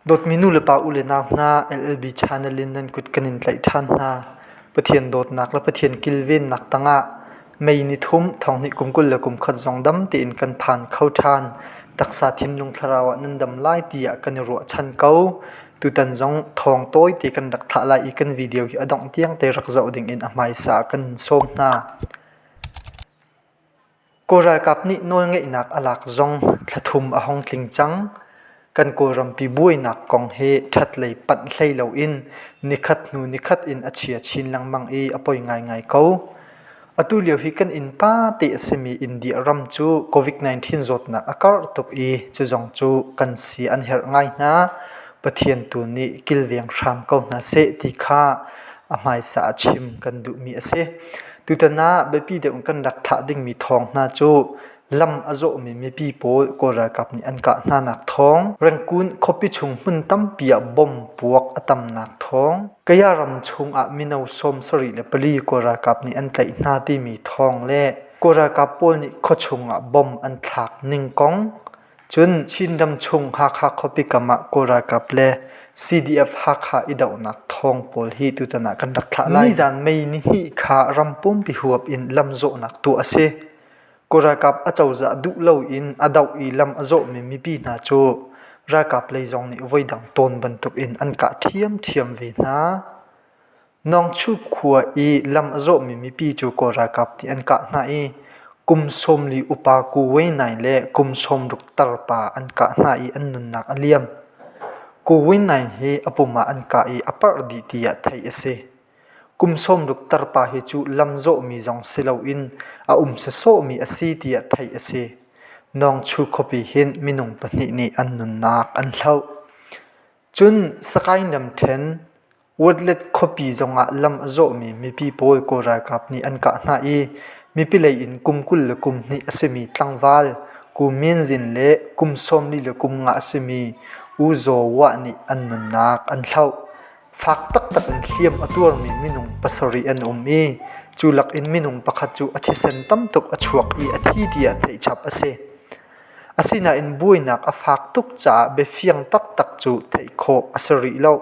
Dawtmi nulepa u le nau hna, LLB channel in nan kut kan in tlaih ṭhan hna. Pathian dawtnak le Pathian kilvennak tangah May nithum thonghnih kum 21 zong dam tein kan phan kho ṭhan. Taksa thinlung thlarau ah nan dam lai tiah kan i ruahchan ko. Tutan zong thawng tawite kan rak thlah lai i kan video hi a dongh tiang te rak zoh dingin a hmaisa ah kan in sawm hna. Kawl ralkap nih nawlngeihnak a lak zong thla thum a hung tling cang. Kan Kawlrampi buainak kong hi ṭhatlei panh hlei loin nikhat hnu nikhat in a chia chin lengmang i a poi ngaingai ko. Atu lio hi kan innpa te a simi India ram cu COVID-19 zawtnak a karh tuk i cu zong cu kan si an herh ngai hna. Pathian tu nih kilveng hram ko hna seh ti kha a hmaisa ah chim kan duhmi a si. Tutan ah biapi deuh in kan rak thlah dingmi thawng hna cu lam a zawhmi mipi pawl Kawl ralkap nih an kah hnanak thawng, Rangoon khuapi chung hmun tampi ah bomb puak a tamnak thawng, Kaya ram chung ah mino 74 Kawl ralkap nih an tlaih hna timi thawng le Kawl ralkap pawl nih khuachung ah bomb an thlak ning kong, Cun Chinram chung Hakha khuapi kam ah Kawl ralkap le CDF Hakha i dohnak thawng pawl hi tutan ah kan rak thlah lai. Nizan May nihnih kha ram pumpi huap in lamzawhnak tuah a si. Kawl ralkap acozah duh loin a doh i lam a zawhmi mipi hna cu ralkap lei zong nih voidang tawn bantukin an kah ṭhiamṭhiam ve hna. Nawngchu khua i lam a zawhmi mipi cu Kawl ralkap nih an kah hna i kum 40 upa Ku Wei Nai le kum 60 tarpa an kah hna i an nunnak a liam. Ku Wei Nai hi a pum ah an kah i a parh dih tiah theih a si. Kum 60 tarpa hi cu lam zawhmi zong si loin a um sawsawhmi a si tiah theih a si. Nawngchu khuapi hin minung pahnih nih an nunnak an hloh. Cun Sakaing lamṭhen Woodlet khuapi zongah lam a zawhmi mipi pawl Kawl ralkap nih an kah hna i mipi lei in kum 22 a simi tlangval Ku Min Zin le kum 45 a simi U Zaw Wah nih an nunnak an hloh. Fak taktak in hliam a tuarmi minung pasarih an um i cu lakin minung pakhat cu a thisen tamtuk a chuak i a thi tiah theih chap a si. Asinain buainak a fak tuk caah biafiang taktak cu theih khawh a si rih lo.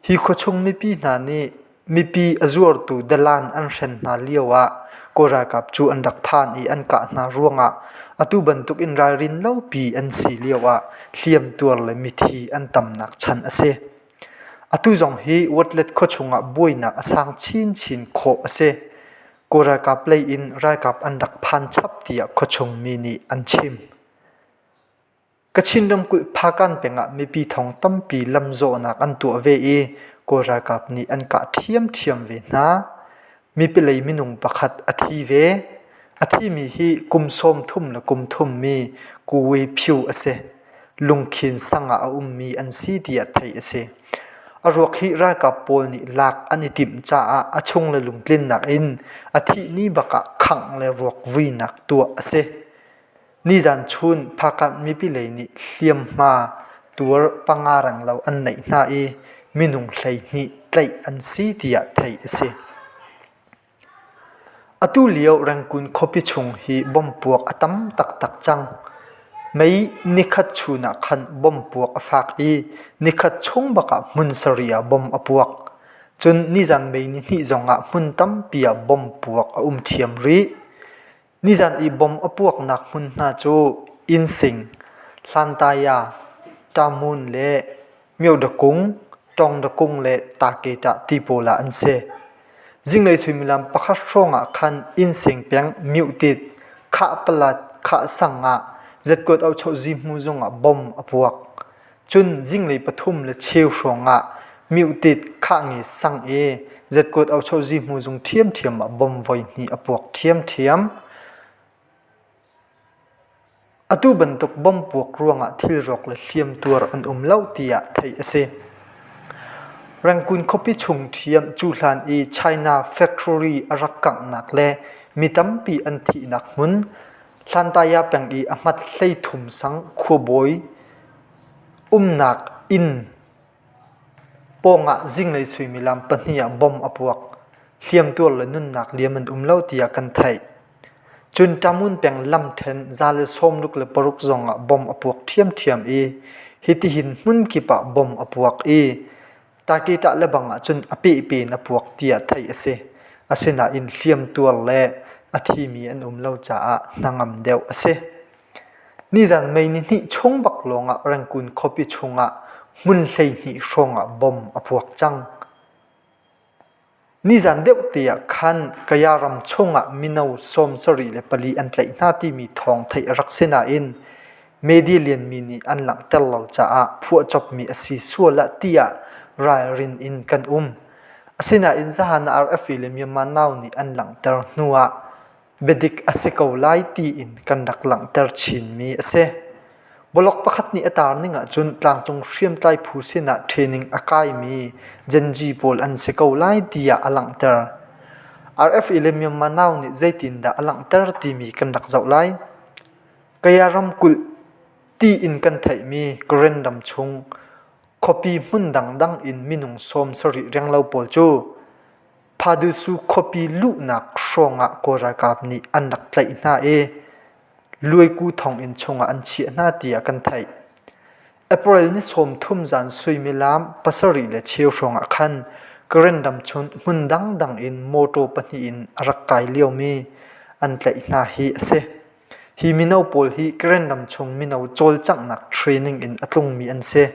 Hi khuachung mipi hna nih mipi a zuartu dalan an hren hna lioah Kawl ralkap cu an rak phan i an kah hna ruangah atu bantuk in ralrin lopi an si lioah hliamtuar le mithi an tamnak chan a si. Atu zong hi Watlet khuachung ah buainak a sang chinchin khawh a si. Kawl ralkap lei in ralkap an rak phan chap tiah khuachung mi nih an chim. Kachin ramkulh Phakan peng ah mipi thong tampi lamzawhnak an tuah ve i Kawl ralkap nih an kah ṭhiamṭhiam ve hna. Mipi lei minung pakhat a thi ve. A thimi hi kum 30 le kum thum mi Kuwe Phyu a si. Lungkhin sang ah a ummi an si tiah theih a si. A ruak hi ralkap pawl nih lak an i timh caah a chung le lungtlinnak in a thih ni bak ah khangh le ruak vuinak tuah a si. Nizan chun Phakanh mipi lei nih hliamhma tuar panga renglo an neih hna i minung 12 tlaih an si tiah theih a si. Atu lio Rangoon khuapi chung hi bomb puak a tam taktak cang. Mei nikhat chun ah khan bomb puak a fak i nikhat chung bak ah hmun sarih ah bomb a puak. Cun nizan mei nihnih zong ah hmun tampi ah bomb puak a um ṭhiam rih. Nizan i bomb a puaknak hmun hna cu Innsing, Hlantaya, Tamun le Myodakung, Tawngdakung le Takeṭah ti pawl ah an si. Zinglei suimilam pakhat hrawng ah khan Innsing peng Myuhtit, Khahpalat, Khahsang ah Zetkuat Ohchoh Zihmu zung ah bomb a puak. Cun zinglei pathum le cheu hrawng ah Myuhtit, Khahnge sang i Zetkuat Ohchoh Zihmu zung ṭhiamṭhiam ah bomb voihnih a puak ṭhiamṭhiam. Atu bantuk bomb puak ruangah thilrawk le hliamtuar an um lo tiah theih a si. Rangoon khuapi chung ṭhiam cuhlan i China factory a rak kanghnak le mi tampi an thihnak hmun Hlantaya peng i a hmat 13 sang khuabawi umnak inn pawngah zinglei suimilam pahnih ah bomb a puak. Hliamtuar le nunnak liam an um lo tiah kan theih. Cun Tamun peng lamṭhen 166 zong ah bomb a puak ṭhiamṭhiam i. Hitihin hmunkip ah bom a puak i Takitah lebang ahcun a pehpe in a puak tiah theih a si. Asinain hliamtuar le a thimi an um lo caah hnangam deuh a si. Nizan May nihnih chung bak lawngah Rangoon khuapi chungah hmun 12 hrawngah bom a puak cang. Nizan deuh te ah khan Kaya ram chungah mino 74 an tlaih hna timi thawng theih a rak si nain media lianmi nih an langhter lo caah phuahcopmi a si sual ah tiah ralrin in kan um. Asinain zahan ah RFA le Myanmar Now nih an langhter hnu ah biadik a si ko lai tiin kan rak langhter chinmi a si. Blog pakhat nih a tar ning ahcun tlangcung hriamtlai phu sinah training a kaimi Gen Z pawl an si ko lai tiah a langhter. RFA le Myanmar Now nih zeitindah a langhter timi kan rak zoh lai. Kaya ramkulh tiin kan theihmi Karen ram chung khuapi hmun dangdang in minung 70 renglo pawl cu Phadusu khuapi luhnak hrawngah Kawl ralkap nih an rak tlaih hna i Luaiku thonginn chungah an chiah hna tiah kan theih. April ni 30 zan suimilam 7:15 hrawngah khan Karen ram chung hmun dangdang in mawṭaw pahnih in a rak kai liomi an tlaih hna hi a si. Hi mino pawl hi Karen ram chung mino cawlcanghnak training in a tlungmi an si.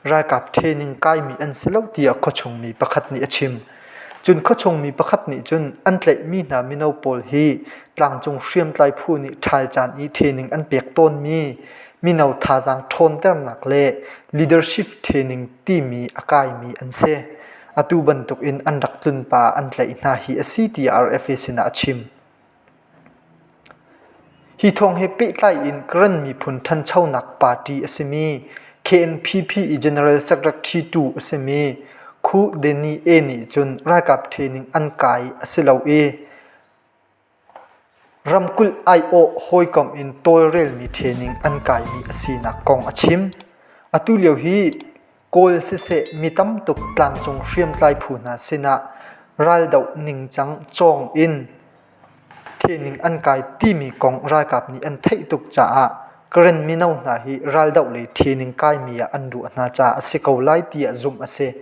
Ralkap training kaimi an si lo tiah khuachung mi pakhat nih a chim. Cun khuachung mi pakhat nih cun an tlaihmi hna mino pawl hi tlangcung hriamtlai phu nih ṭhal caan i training an pek tawnmi mino thazaang ṭhawnternak le leadership training timi a kaimi an si. Atu bantuk in an rak tlun pa an tlaih hna hi a si tiah RFA sinah a chim. Hi thawng he pehtlai in Karen miphun ṭhanchonak party a simi KNPP i General Secretary II a simi Khu Deni E nih cun ralkap training an kai a si lo i ramkulh aiawh hawikom in tawlrelmi training an kaimi a sinak kong a chim. Atu lio hi Kawl siseh mi tamtuk tlangcung hriamtlai phu hna sinah raldoh ningcang cawng in training an kai timi kong ralkap nih an theih tuk caah Karen mino hna hi raldoh lei training kaimi ah an ruah hna caah a si ko lai tiah zumh a si.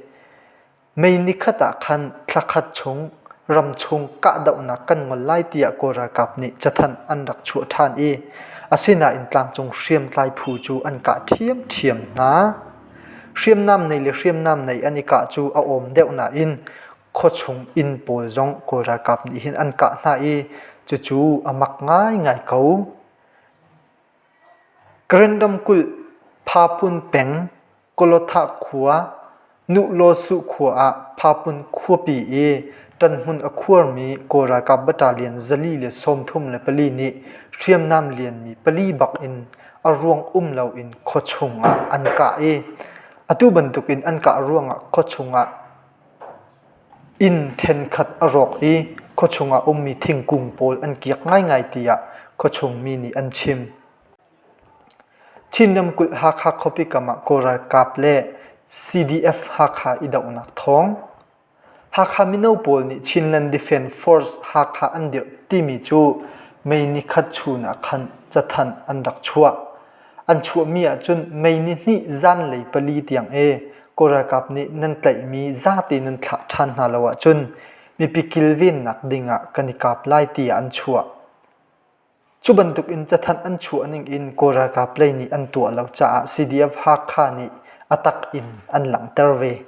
May nikhat ah khan thlakhat chung ramchung kahdohnak kan ngol lai tiah Kawl ralkap nih cathanh an rak chuah ṭhan i asinain tlangcung hriamtlai phu cu an kah ṭhiamṭhiam hna. Hriamnam nei le hriamnam nei an i kah cu a awm deuh nain khuachung inn pawl zong Kawl ralkap nih hin an kah hna i cucu a mak ngaingai ko. Karen ramkulh Phapun peng Kolothah khua, Nuhlawsuh khua ah Phapun khuapi i ṭanhmun a khuarmi Kawl ralkap battalion 434 nih hriamnam lianmi pali bak in a ruang um loin khuachung ah an kah i atu bantukin an kah ruangah khuachung ah inn ṭhenkhat a rawk i khuachung ah ummi thingkung pawl an kiak ngaingai tiah khuachung mi nih an chim. Chin ramkulh Hakha khuapi kam ah Kawl ralkap le CDF Hakha i dohnak thawng. Hakha mino pawl nih Chinland Defence Force Hakha an dirh timi cu May nikhat chun ah khan cathanh an rak chuah. An chuahmi ahcun May nihnih zanlei pali tiang i Kawl ralkap nih nan tlaihmi zate nan thlah ṭhan hna lo ahcun mipi kilvennak ding ah kan i kap lai tiah an chuah. Cu bantukin cathanh an chuah ningin Kawl ralkap lei nih an tuah lo caah CDF Hakha nih a tak in an langhter ve.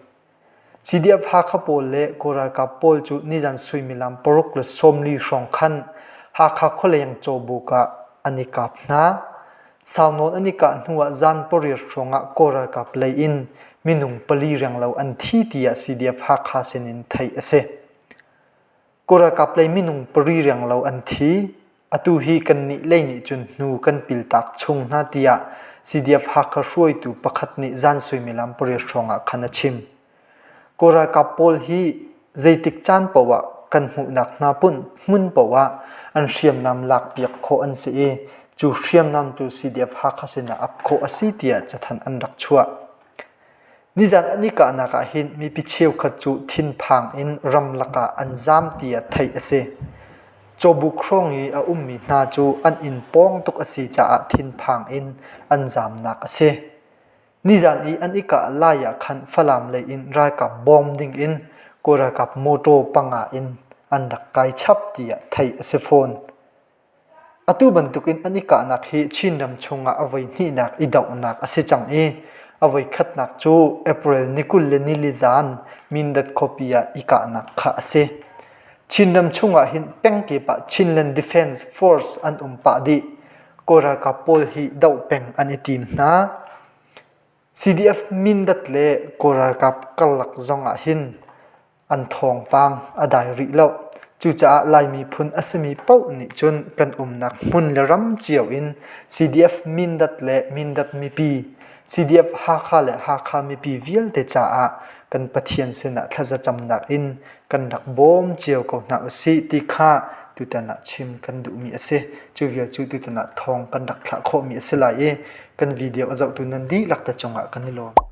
CDF Hakha pawl le Kawl ralkap pawl cu nizan suimilam 6:40 hrawng khan Hakha khualeng Cawbuk ah an i kap hna. Sau nawn an i kah hnuah zan pariat hrawngah Kawl ralkap lei in minung pali renglo an thi tiah CDF Hakha sinin theih a si. Kawl ralkap lei minung pari renglo an thi. Atu hi kannih lei nih cun hnu kan piltak chung hna tiah CDF Hakha hruaitu pakhat nih zan suimilam pariat hrawngah khan a chim. Kawl ralkap pawl hi zeitik caan paoh ah kan hmuhnak hna hmun paoh ah an hriamnam lakpiak khawh an si i cu hriamnam cu CDF Hakha sinah ap khawh a si tiah cathanh an rak chuah. Nizan an i kahnak ah hin mipi cheukhat cu thinphang in ramlak ah an zaam tiah theih a si. Cawbuk hrawng i a ummi hna cu an inn pawng tuk a si caah thinphang in an zaamnak a si. Nizan i an i kah lai ah khan Falam lei in ralkap bawm ding in Kawl ralkap mawṭaw panga in an rak kai chap tiah theih a si fawn. Atu bantukin an i kahnak hi Chinram chungah a voi hnihnak i dohnak a si cang i a voi khatnak cu April ni 24 zan Mindat khuapi ah i kahnak kha a si. Chinram chungah hin pengkip ah Chinland Defence Force an um pah dih. Kawl ralkap pawl hi doh peng an i tim hna. CDF Mindat le Kawl ralkap karlak zong ah hin an thawngpang a dai rih lo. Cucaah Lai miphun a simi paoh nih cun kan umnak hmun le ram cio in CDF Mindat le Mindat mipi, CDF Hakha le Hakha mipi vialte caah kan Pathian sinah thlazacamnak in kan rak bawm cio ko hna usih ti kha tutan ah chim kan duhmi a si. Cu vial cu tutan ah thawng kan rak thlah khawhmi a si lai i kan video a zohtu nan dihlak te cungah kan i lawm.